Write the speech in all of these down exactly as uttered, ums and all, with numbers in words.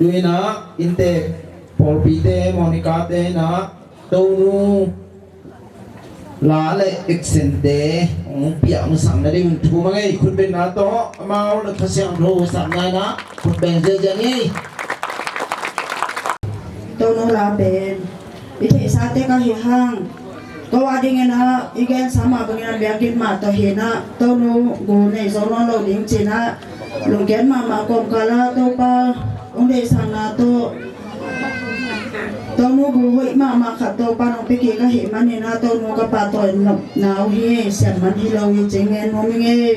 Tu-in ah innte pawlpite, Monica te in ah Tonu la le action te hong piak musak nading thu mah ngei. Khutbetna tawh amau le Kha Siangtho hong sapna in ah khutbeng ziahziah ni. Tonu la pen i theihsa tek ahi hang, ko a dingin ah i gensa mah bangin a biakinn mah tawh hi in ah Tonu gu nei zo nawn lo ding ci-in ah lungkiat mahmah kawmkal ah Topa hong deihsakna tawh Tonu gu hoih mahmah khat Topa in hong pia kik ahih manin ah Tonu ka pahtawi nop na uh hi, siam man hi lo hi ci-in ngen nuam ing ei.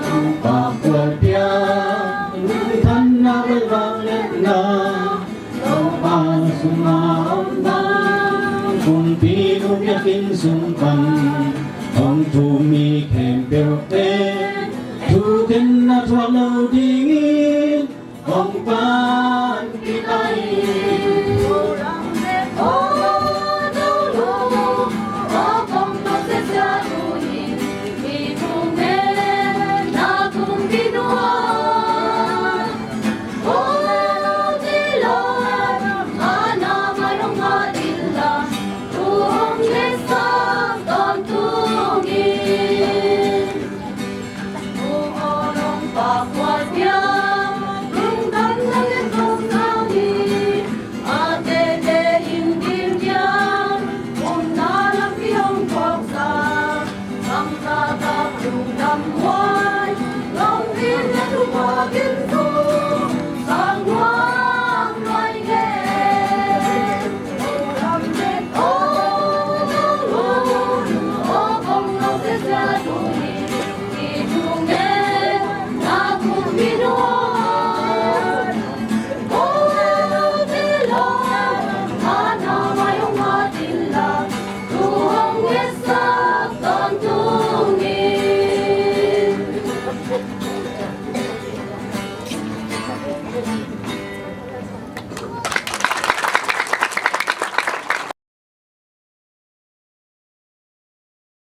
Topa kual piak lungthanna, vel vangliatna, Topa sunga om bang, kumpinu biakinn sung pan hong thum mi khempeuh pen thukhenna thuak lo dingin hong panpih ta hi.